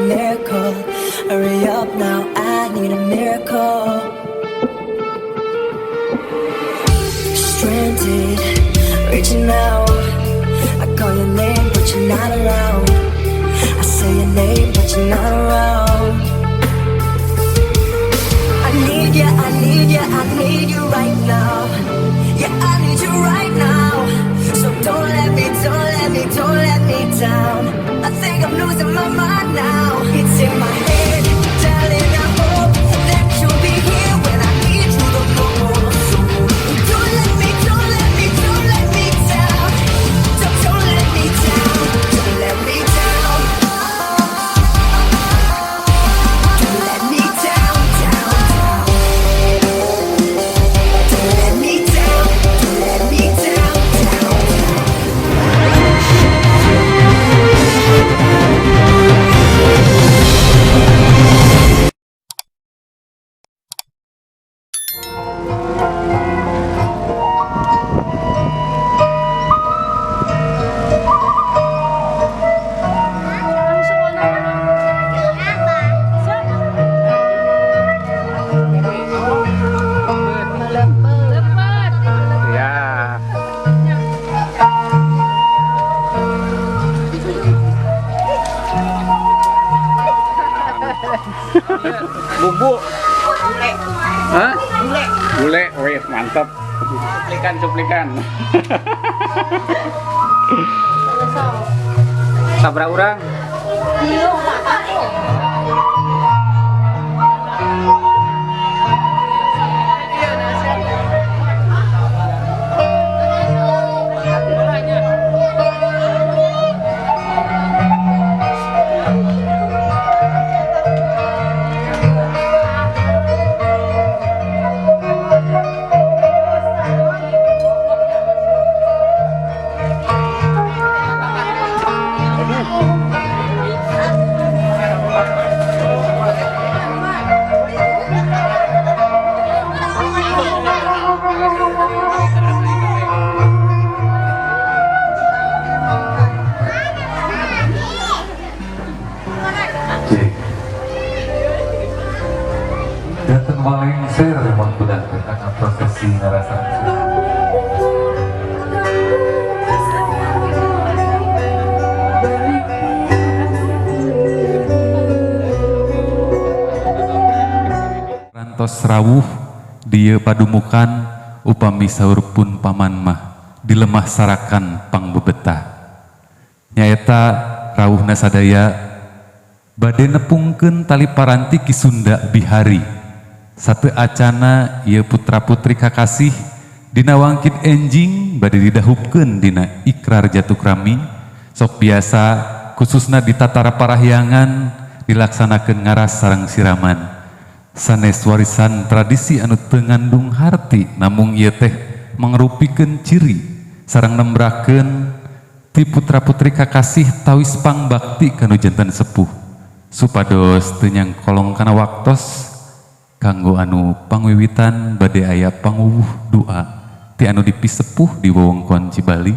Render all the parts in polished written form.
Miracle. Hurry up now, I need a miracle. Stranded, reaching out. I call your name, but you're not around. I say your name, but you're not around. I need you, I need you, I need you right now. Yeah, I need you right now. So don't let me, don't let me, don't let me down. I think I'm losing my mind now. It's in my head, darling. I hope that you'll be here when I need you the most. So don't let me, don't let me, don't let me down. Don't let me down. Don't let me down. Don't let me down, down, down. Don't let me down. Don't let me down, down, down. Ya. Bumbu. Hah? Gule. Wih, mantap. Cuplikan, cuplikan. Sabaraha urang? Cik. Janten malengser Mang Kuda teh kana prosesi ngarasan. Rantos rawuh dieu padumukan, upami saur pun paman mah di lemah sarakan pangbebetah, nyaeta rawuhna sadaya bade nepungkeun tali paranti Ki Sunda Bihari. Satu acana ieu putra putri kakasih dina wangkid enjing bade didahupkeun dina ikrar jatukrami. Sok biasa, khususna di tatara parahyangan, dilaksanakeun ngaras sareng siraman. Sanes warisan tradisi anu teu ngandung harti, namung ieu teh mangrupikeun ciri sareng nembrakeun ti putra-putri kakasih tawis pangbakti kanu janten sepuh. Supados teu nyangkolong kana waktos, kanggo anu pangwiwitan bade aya panguwuh doa ti anu dipisepuh di wewengkon Cibali,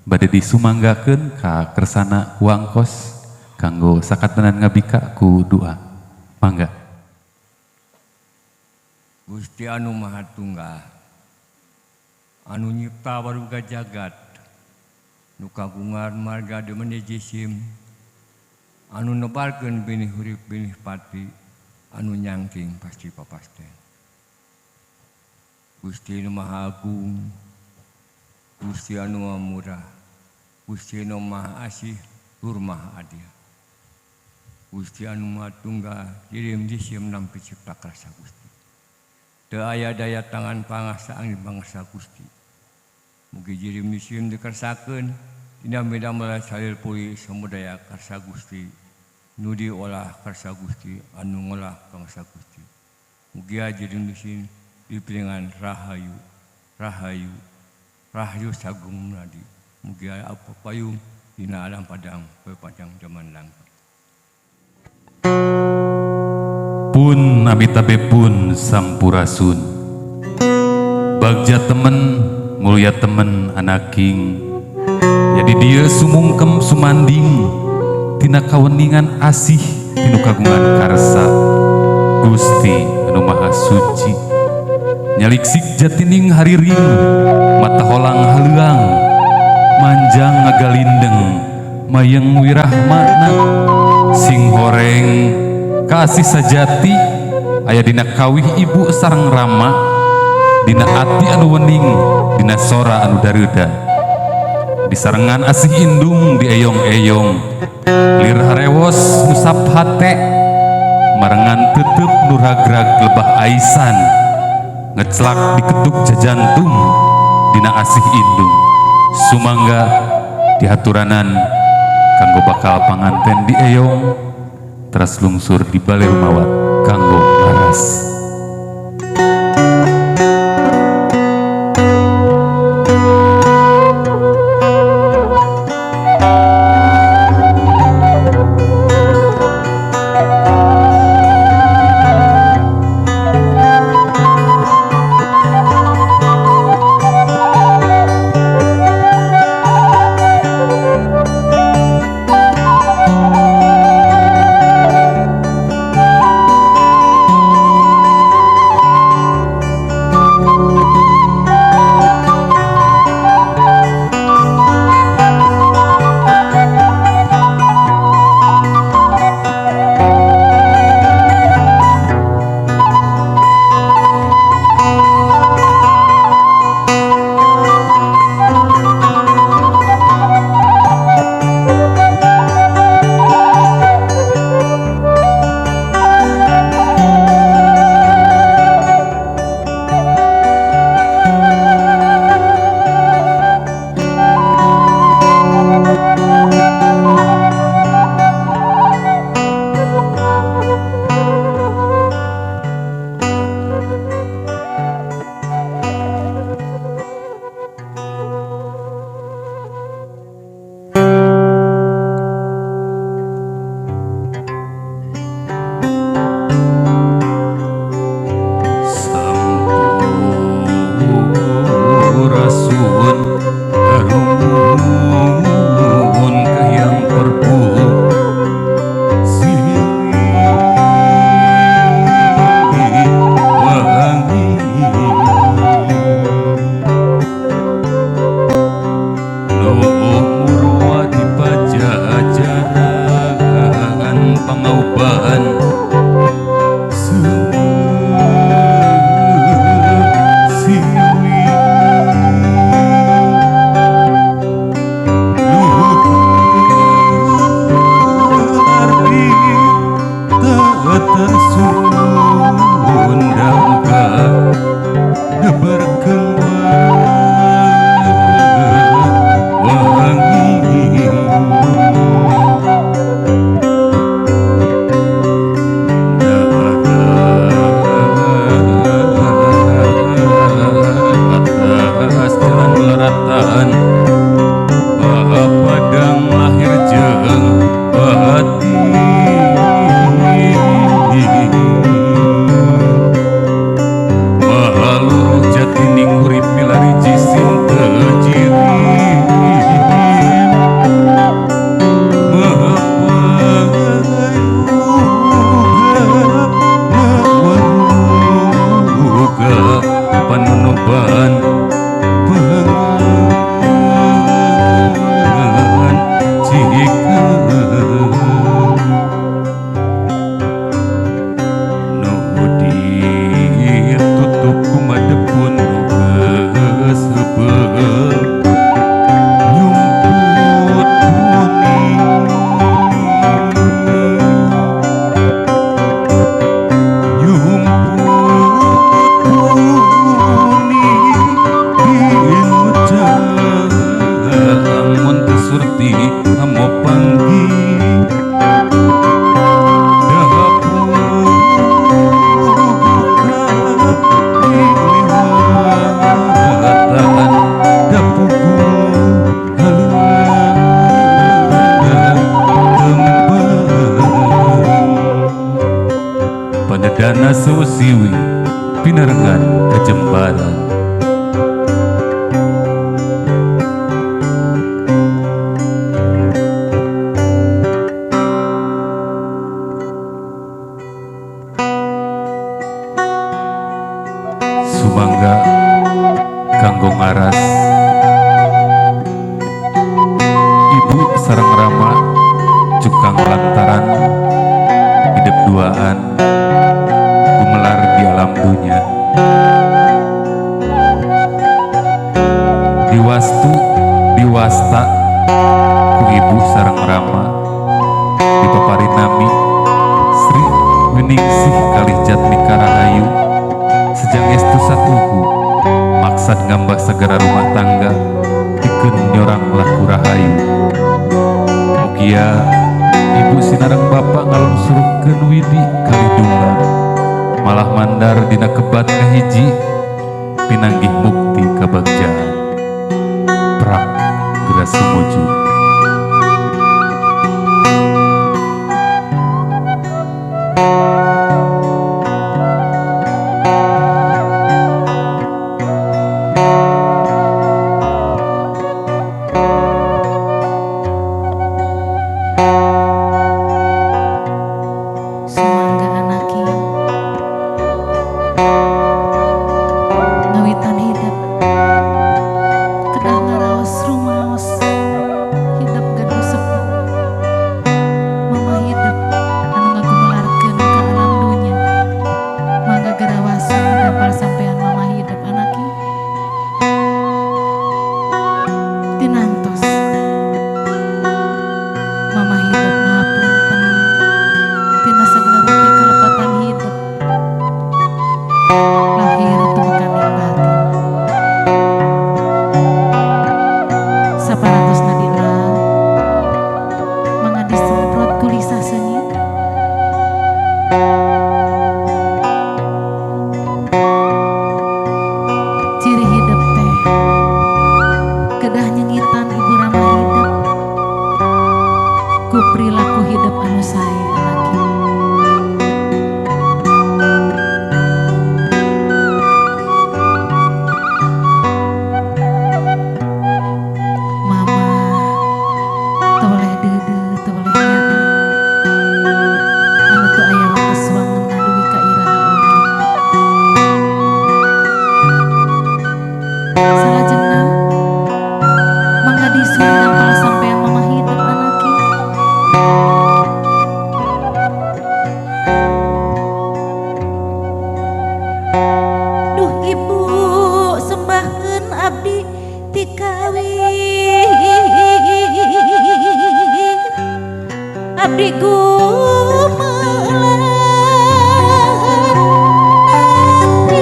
bade disumanggakeun ka kersana wangkos kanggo sakatenan ngabika ku doa. Mangga. Gusti anu Maha Tunggal, anu nyipta waruga jagat, nu kagungan marga demene jisim, anu nebarkeun binih hurip binih pati, anu nyangking pasti papasten. Gusti anu Maha Agung, Gusti anu Maha Murah, Gusti anu Maha Asih tur Maha Adil. Gusti anu Maha Tunggal, jirim jisim nampi cipta karsa Gusti. Teu aya daya tangan pangasa angin bangsa Gusti. Mugi jirim jisim dikersakeun dina midamel salil pulih samudaya karsa Gusti. Nu diolah karsa Gusti, anu ngolah bangsa Gusti. Mugia jirim jisim dipiringan rahayu, rahayu, rahayu sagung nadi. Mugia apa payung dina alam padang pepadang zaman langka. Pun amitabe pun sampurasun. Bagja temen, mulia temen anaking. Jadi dia sumungkem sumanding tina kaweningan asih. ti nu kagungan karsa Gusti anu Maha Suci nyaliksik jatining hariring mata holang haleuang manjang ngagalindeng mayeng wirahmana sing horeng kasih sajati aya dina kawih ibu sareng rama dina ati anu wening dina sora anu dareuda disarengan asih indung dieyong-eyong lir harewos ngusap hate marengan tetep nu ragrag lebah aisan ngeclak diketuk jajantung dina asih indung sumangga dihaturanan kanggo bakal panganten dieyong teras lungsur di bale rumawat kanggo laras. Dana Susiwi pinarengan kejembaran. Cukang lantaran hidep duaan gumelar di alam dunya. Diwastu diwasta ku ibu sareng rama dipaparin nami Sri Winingsih kalih Jatmika Rahayu sejang estu satuhu maksad ngambah segera rumah tangga pikeun nyorang laku rahayu. Mugia ibu sinareng bapak ngalungsurkeun widi kalih domba malah mandar dina kebat ngahiji pinanggih mukti kabagjaan. Prak geura sumujud. Sumangga anaki ngawitan hidep kedah ngaraos rumaos hidep gaduh sepuh mama hidep anu ngagumelarkeun ka alam dunya mangga geura wasu dampal sampean mama hidep anaki tinantos mama hidep ngapunten tina sagala rupi kalepatan hidep lahir tumekaning batin saparantos nadila mangga disemprot ku lisah seungit. Ciri hidep teh kedah nyengitan ibu rama hidep ku perilaku hidep anu sae anaki. Mama teu boleh deudeuh teu boleh nyaah anu teu aya wates wangenna dugi ka iraha oge. Salajengna mangga disun dampal sampean mama hidep anaki. Duh ibu sembahkeun abdi ti kawin abdi gumelar nanti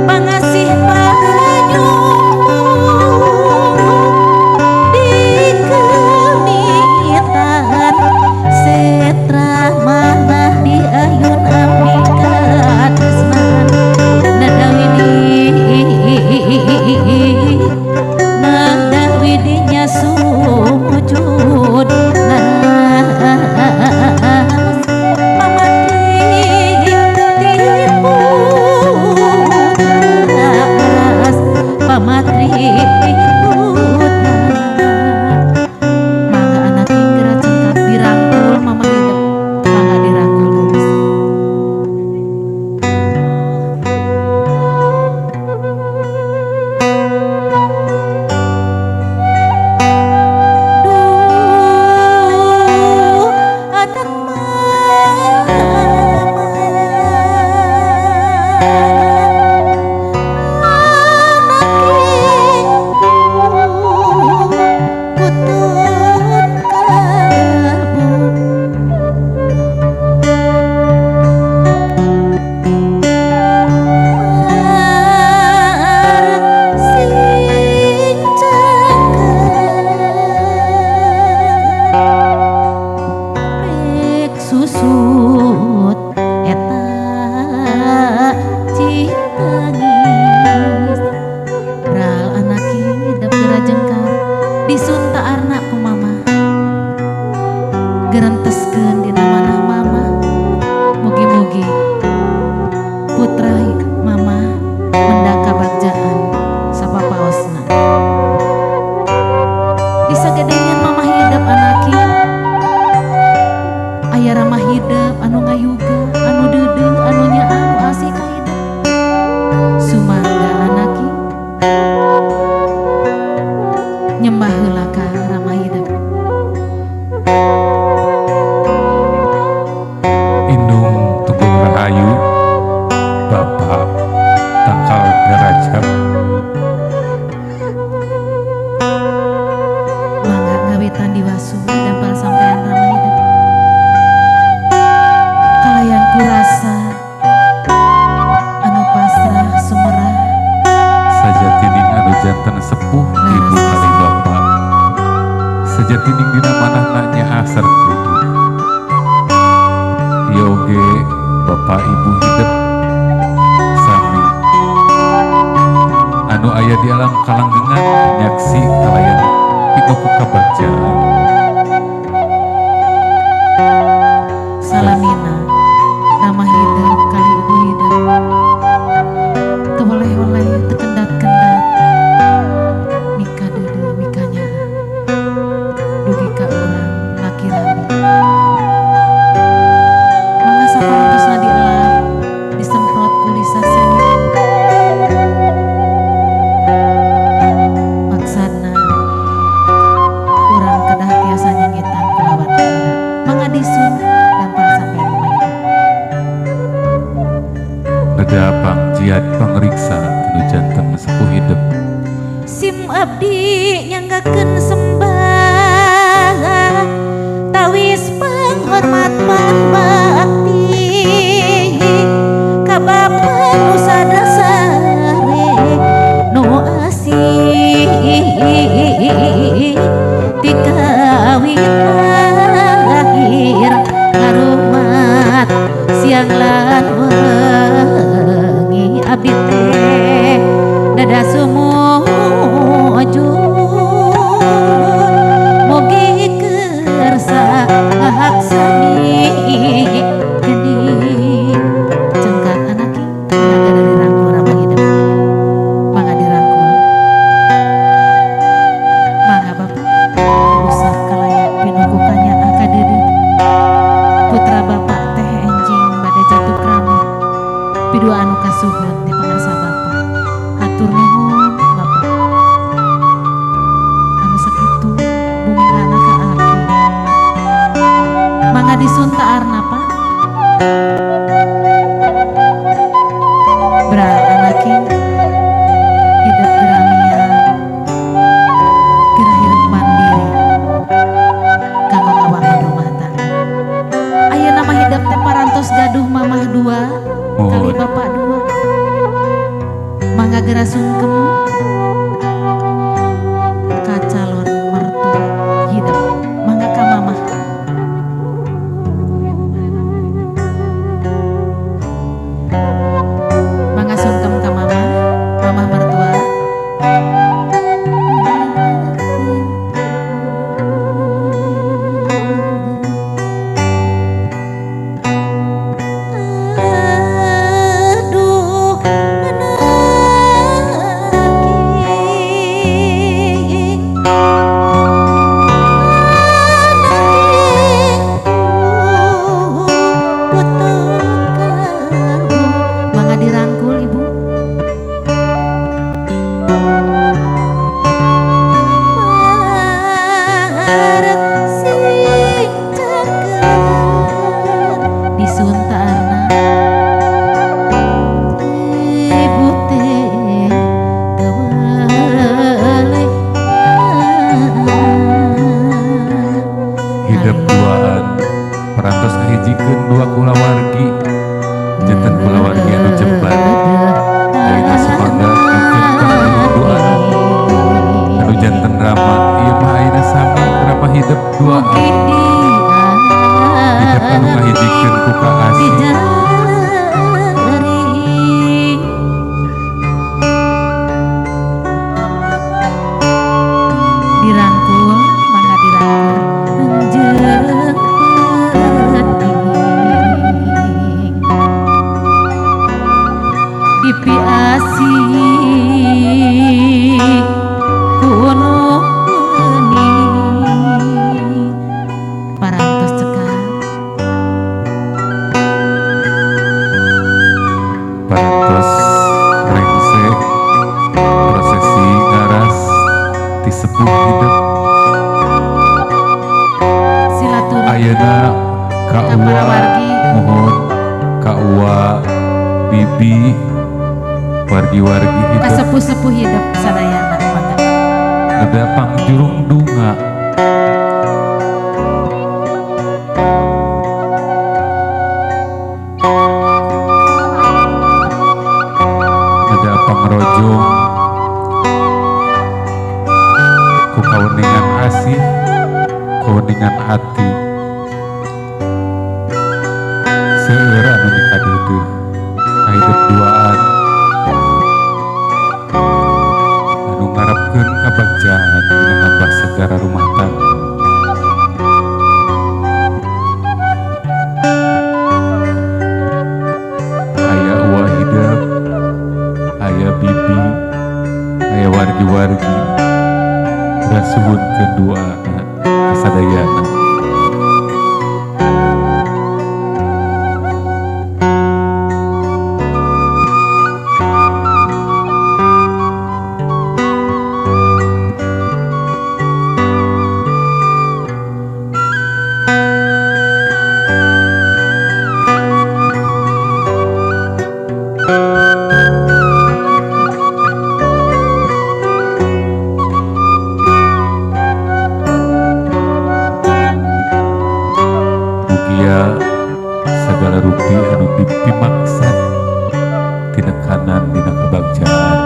pangasih panyuwun dikemitan setra manah di ayun abdi katresnan nada widi nada widinya sumujud nas pamatri ti putra Mangga anak geura cengkat dirangkul mama hidep mangga dirangkul gadis. Duh anak mama anak kutun kalbu sing cakep rek susut eta citangis bral anak hidep geura jengkar disunta arna ku mama gerenteskeun dina manah mama mugi-mugi putra mama mendak kabagjaan sapapaosna disagedengan mama hidep anaki aya ramah hidep anu ngayuga anu deudeuh anu nyaah anu asih ka hidep sumangga anaki. Nyembah heula ka Rama Hidep. Indung Tunggung Rahayu, Bapak Tangkal Darajat. Mangga ngawitan diwasu dampal sampean Rama Hidep. Kalayan kurasa anu pasrah sumerah Sajatining anu janten sepuh ibu kalih bapak. Sejatining dina manahna nyaah sareng dudu. Ieu oge bapak ibu hidep sami anu aya di alam kalanggengan nyaksi kalayan pinuh kabagjaan. Salamina Rama Hidep kalih ibu hidep. Teu boleh-oleh teu kendat-kendat mika deudeuh mika nyaah dugi ka urang laki rami. Mangga saparantosna dielap disemprot ku lisa seungit. Maksadna urang kedah tiasa nyengitan kulawarga. Mangga disun dampal sampean Rama Hidep. Neda pangjiat pangriksa anu janten sepuh hidep. Sim abdi nyanggakeun sembah tawis panghormat pangbakti ka Bapa nu sadasare nu asih ti kawit lahir karumat siang lan wengi abdi teh dada sumujud mugi kersa ngahaksani geni. Cengkat anaki mangga dirangkul Rama Hidep. Mangga dirangkul. Mangga Bapak usah kalayan pinuh kanyaah ka deudeuh. Putra Bapak teh enjing bade jatuh krami. Pidua anu kasuhun ti pangarsa Bapak. Hatur nuhun Bapak. Anu sakitu bumilana ka abdi. Mangga disuntaarna Pak. Bra anaki hidep geramia gerah hirup mandiri kanggo ngawangun rumah tangga. Ayeuna mah hidep teh parantos gaduh mamah dua kali Mohon. bapak dua. Mangga geura sungkem ka calon mertua hidep. Mangga ka mamah. Mangga sungkem ka mamah, mamah mertua. Aduh anaki Mangga dirangkul ibu. Disuntaarna Ibu teh teu weleh. Hidep duaan parantos ngahijikeun dua kulawargi janten kulawargi anu jembar. Ayeuna sumangga dugikeun ka duaan anu janten Rama ieu mah ayeuna sami Rama hidep duaan. Hidep anu ngahijikeun ku kaasih. Dirangkul, mangga dirangkul. Jeung penting dipiasi kuno wening Parantos cekap. Sesepuh hidup. Silaturahmi Ayeuna ka ka uwa para wargi. Mohon ka uwa, bibi, wargi-wargi Ka hidup. Sepuh-sepuh hidup sadayana mangga. Neda pangjurung dunga. Neda pangrojong ku kaweningan asih, kaweningan ati. Seueur anu mikadeudeuh kahidup duaan anu ngarepkeun kabagjaan dina ngabah segara rumah tangga. Aya uwa hidep, aya bibi, aya wargi-wargi, rasuhunkeun duana kasadayana. Mugia sagala rupi anu dipimaksad tinekanan dina kebagjaan.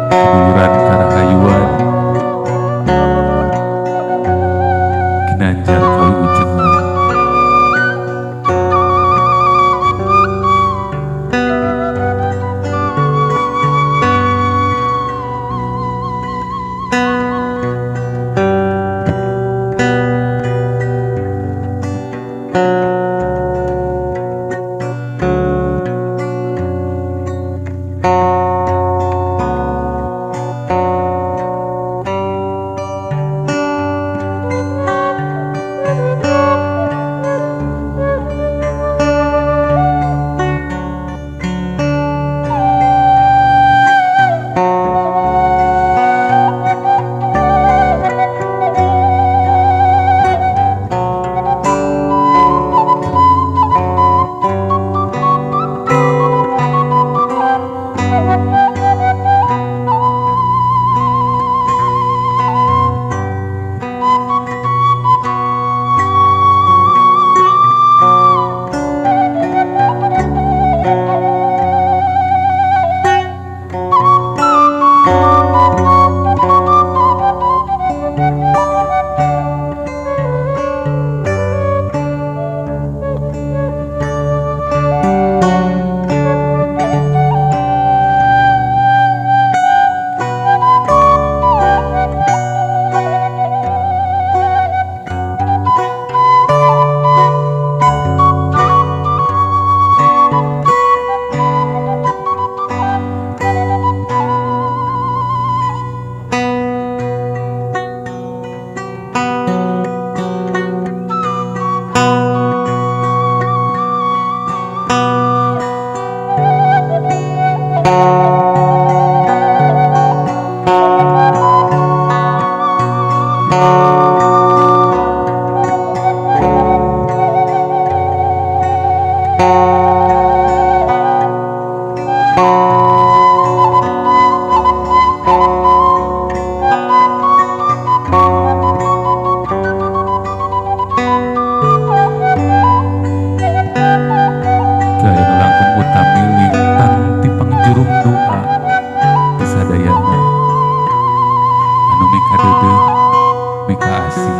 Keduluran karahayuan ginanjar kawilujengan. Teu langkung utami lintang ti pangjurung doa kasadayana anu mikadeudeuh mikaasih.